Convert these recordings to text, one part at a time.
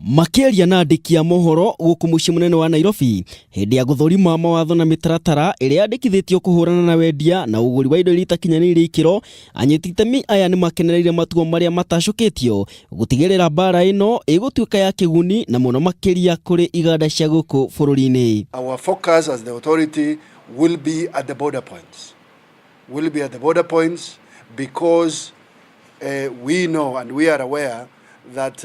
Makĩaria na andĩki a mohoro gũkũ mũciĩ mũnene wa Nairobi hĩndĩ ya gũthũrima mawatho na mĩtaratara ĩrĩa yandĩkithĩtio kũhũrana na wendia na ũgũri wa indo iria itakinyanĩirie ikĩro, anyiti itemi aya nĩ makenereire matua marĩa matacũkĩtio gũtigĩrĩra mbara ĩno ĩgũtuĩka ya kĩguni na mũno makĩria kũrĩ iganda cia gũkũ bũrũri-inĩ. Our focus as the authority will be at the border points. Will be at the border points because we know and we are aware that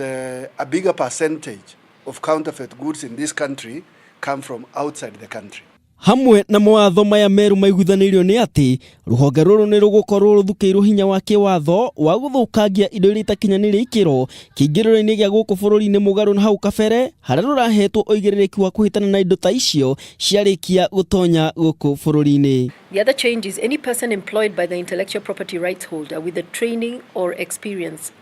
a bigger percentage of counterfeit goods in this country come from outside the country. Hamwe na mawatho maya merũ maiguithanĩirio nĩ atĩ rũhonge rũrũ nĩ rũgũkorwo rũthukĩirwo hinya wa kĩwatho wa gũthũkangia indo iria itakinyanĩirie ikĩro kĩingĩrĩro-inĩ gĩa gũkũ bũrũri-inĩ mũgarũ na hau kabere harĩa rũrahetwo ũigĩrĩrĩki wa kũhĩtana na indo ta icio ciarĩkia gũtonya gũkũ bũrũri-inĩ. The other change is any person employed by the intellectual property rights holder with a training or experience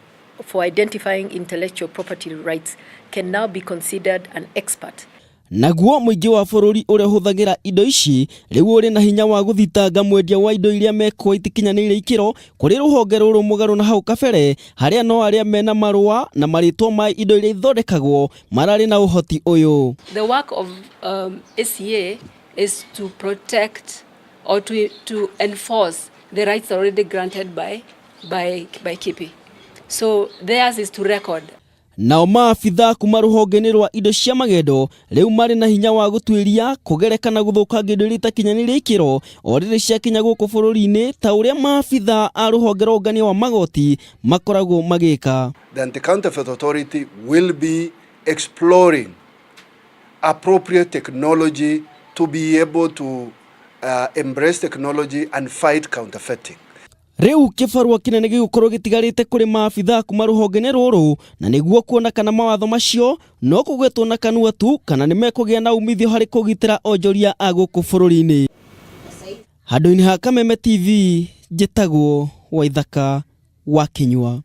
for identifying intellectual property rights can now be considered an expert. Naguo mũingĩ wa bũrũri ũrĩa ũhũthagĩra indo ici rĩu ũrĩ na hinya wa gũthitanga mwendia wa indo iria mekwo itikinyanĩire ikĩro kũrĩ rũhonge rũrũ mũgarũ na hau kabere harĩa no arĩa mena marũa na marĩtwa ma indo iria ithondekagwo mararĩ na ũhoti ũyũ. The work of ACA is to protect or to enforce the rights already granted by KIPI. So theirs is to record. Nao maabitha kuma rũhonge-inĩ rwa indo cia magendo rĩu marĩ na hinya wa gũtuĩria kũgereka na gũthũkangia indo iria itakinyanĩirie ikĩro o rĩrĩ ciakinya gũkũ bũrũri-inĩ ta ũrĩa maabitha a rũhonge rwa ũngania wa magoti makoragwo magĩka. The Anti-Counterfeit Authority will be exploring appropriate technology to be able to embrace technology and fight counterfeiting. Rĩu kĩbarũa kĩnene gĩgũkorwo gĩtigarĩte kũrĩ maabitha kuma rũhonge-inĩ rũrũ na nĩguo kuona kana mawatho macio no kũgwetwo na kanua tu kana nĩ mekũgĩa na umithio harĩ kũgitĩra onjoria a gũkũ bũrũri-inĩ. Handũ-inĩ ha Kameme TV, njĩtagwo Waithaka wa Kĩnyua.